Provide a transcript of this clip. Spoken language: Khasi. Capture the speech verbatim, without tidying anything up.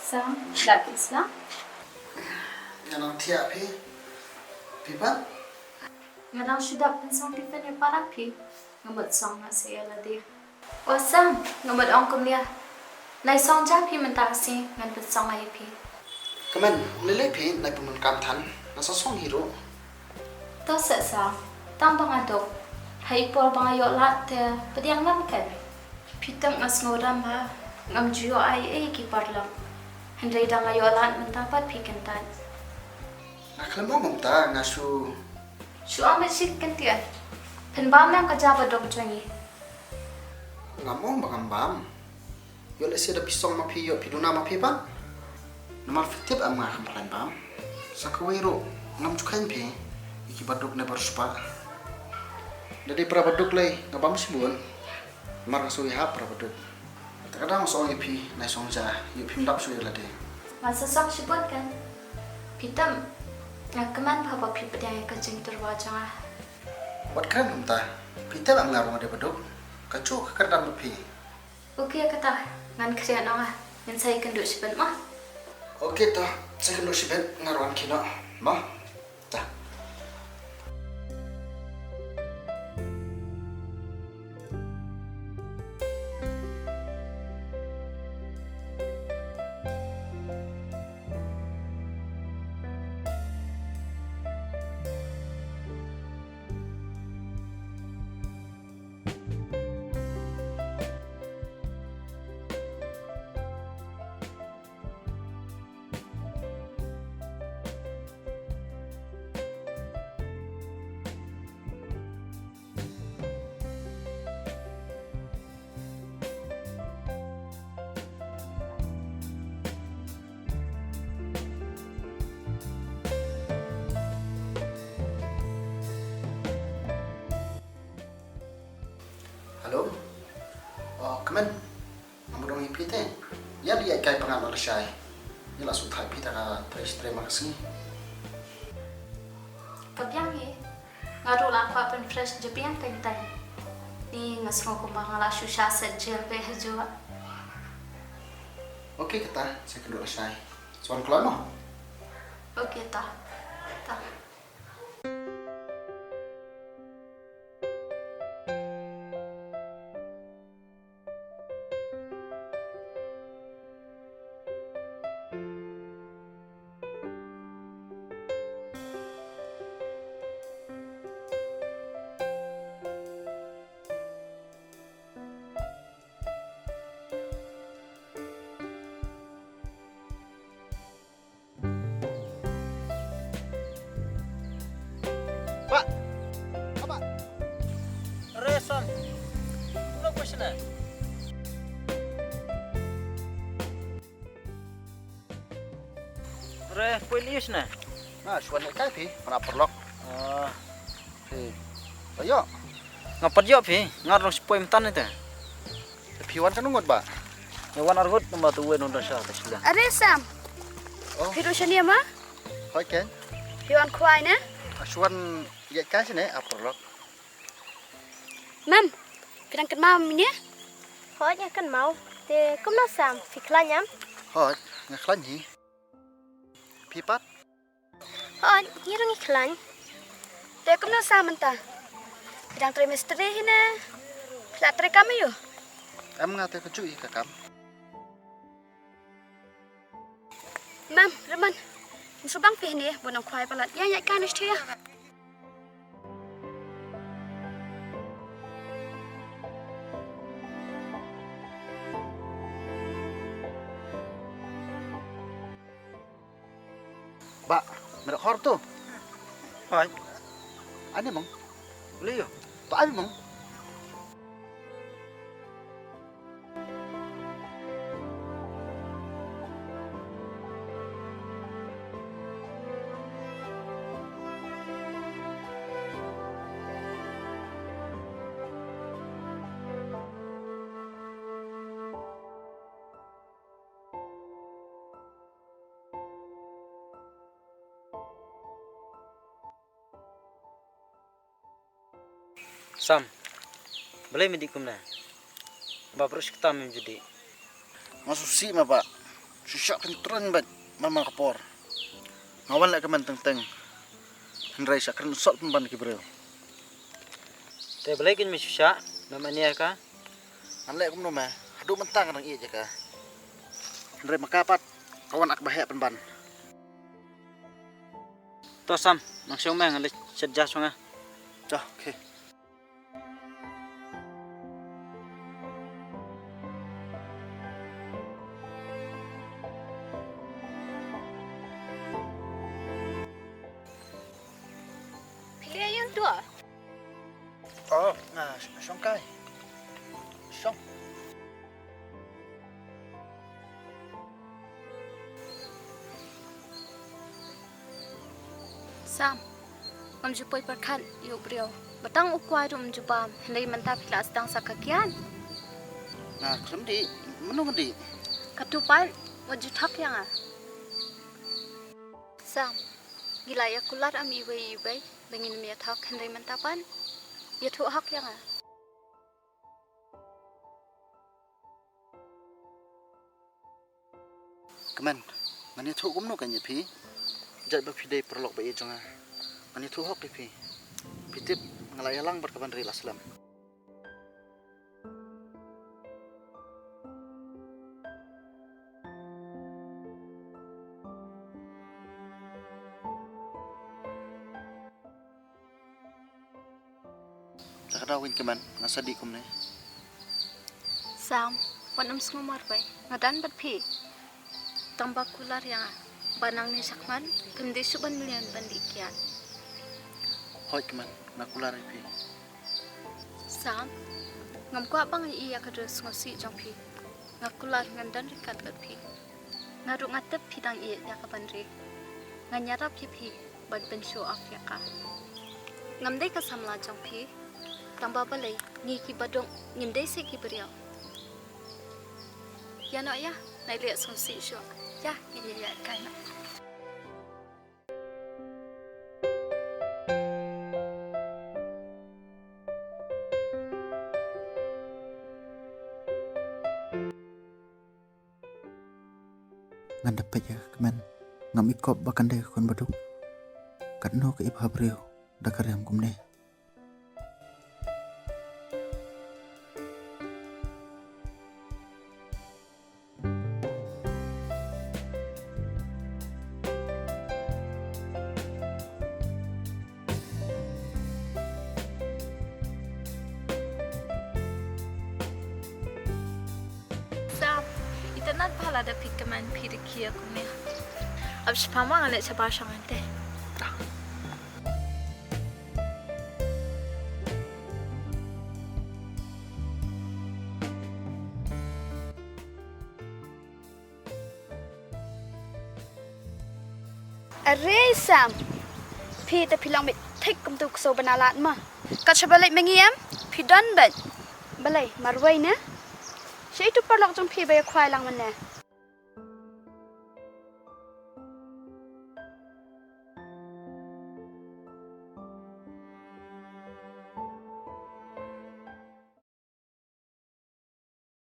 Sam, da phi sla? Nga nang thiah phi. Phi pat? Nga nang shu dap pynsong tiffin ïa para phi. Nga mut song nga sa ïa lade. Wa Sam, nga mut ong kumne. Nai song ja phi mynta ka sngi ngan pynsong ïa phi. Kmen, lele phi nai pynmut kam than. Nga sa song hi ruh. To sa Sam, tang ba nga duk. Ha i por ba nga ïoh lad te pdiang lam kan. Phi tang nga sngew ram ha. Ngam ju ïoh ai ei ki paralok. Hynrei da nga ïoh lad mynta pat phi kyntait. Nga khlem ong mynta nga shu. Shu ong bad shu kyntait. Phin bam ïa ka ja ba duk jong ngi. Ngam ong ba ngam bam. Ïoh lehse da phi song ma phi ïoh phi duna ma phi pat. Namar phi tip em nga kam plan bam. Sa kawei ruh ngam ju kheiñ phi. Ïa ki baduk ne bar spah. Da dei para baduk lei nga bam shibun. Namar nga shu ïa hap para baduk. Te ka dang song ïa phi nai song ja ïoh phim dap shu ïa lade. Nga sa song shibun kan. Phi tam. Nga kmen bha ba phi pdiang ïa ka jingtyrwa jong nga. Wat kren kumta. Phi tam em nga ruh nga dei baduk. Ka chu ka kyrdan ba phi. Okay, kata ngan khriat noh nga. Ngan sa ïakynduh shibit mo. Okay to, sa ïakynduh shibit nga ruh ngan khie noh mo. Ta. Hello. Oh, kmen. Nga mut ong ïa phi te. Ïa di ïa kai pyngan lashai. Ïa la shu thait phi ta ka trei trei ma ka sngi. Ka biang hi. Nga ruh la kwah pyn fresh jybiang teng teng. Ni nga sngew kumba nga la shu shah set jel bad ha juh. Okay kata, sa ïakynduh lashai. Sa wan kloi mo. Okay ta. Ta. Bah. Bah. Re Sam. Kumno poi shane? Re, poi lei shane? Nga shu wan ïaid kai phi, mana paralok. Ah. Phi. Ayo. Nga pat ïoh phi, nga ruh shu poi mynta ne te. Phi wan katno ngut bah? Nga wan arngut namar tu wen unda sha ta sila. Are Sam. Oh. Phi ruh shane ma? Hoi ken. Phi wan khwai ne? Nga shu wan ïaid kai shane, a paralok. Mam, phi dang kynmaw ïa ngi ne? Hooid nga kynmaw. Te kumno Sam, phi khlaiñ em? Hooid, nga khlaiñ hi. Phi pat? Hooid, ngi ruh ngi khlaiñ. Te kumno Sam mynta? Phi dang trei mistri hi ne? Phi la trei kam aiu? Em nga te kajuh hi ka kam. Mam, Raymond, ngin shu bang phi hangne, bun nongkhwai palat. Ïa, ïa, kan shu ïa. Bah, me da khor tu. Hai. Ani mong. Leo. To ai mong. Sam, balei me dih kumne? Ba briew shi kata mem ju dih. Nga sngewsih ma bah. Shisha kan tron bad man man ka por. Nga wan leh ka man teng teng. Hynrei sha kren sot pynban ki briew. Te balei kin me shisha me mania ka? Ngan leh kumno me? Haduh mynta nga dang ïeit ïa ka. Hynrei ma ka pat ka wan ak ba heh pynban. To Sam, nang shong me, nga leit shet ja shong nga. To, okay. Phi leh ïa u to? Oh, nga shong kai. Shong. Sam, ngam ju poi pyrkhat ïa u briew. Ba tang u kwai ruh ngam ju bam, hynrei mynta phi la sdang sa ka kiad. Nga khlem dih, mano nga dih? Katu pat, wat ju thok ïa nga. Sam, ngi la ïa kular am iwei iwei, ba ngin ym ïa thok, hynrei mynta pat ïathuh hok ïa nga. Kmen, ngan ïathuh kumno kein ïa phi? Jait ba phi dei paralok ba ïeit jong nga. Ngan ïathuh hok ïa phi. Phi tip, nga la ïalang bad ka Banri la slem. Da ka daw kein Kmen, nga sa dih kumne. Sam, wat nym sngew marwei, nga don bad phi. Tang ba kular ïa nga ba nangne shakhmat phim dei shuh ban mlien ban dih kiad. Hooid Kmen, nga kular ïa phi. Sam, ngam kwah ba nga ïohi ïa ka dusngewsih jong phi. Nga kular ngan don ryngkat bad phi. Nga ruh nga tip phi dang ïeit ïa ka Banri. Ngan ïarap ïa phi ban pynshow off ïa ka. Ngam dei ka samla jong phi. Tang ba balei ngi ki baduk ngin dei seh ki briew. Ïa noh ïa, nai leh sngewsih shuh. Ïa, ïa, ïa, ïa, kai noh. Ngan da peit ïa ka Kmen, ngam i kop ba kan dei ka khun baduk. Katno ka i bha briew da ka riam kumne. Sam, itynnad bha lada phi kmen phi da khie kumne. Ap shipang ma nga leit shabar shong hangtei. Are Sam, phi te phi long beit thik kum tu ksew bnalad ma. Kat shaba leit ma ngi em, phi don beit. Balei, marwei ne? Shaei tu paralok jong phi ba ïa khwai lang mynne?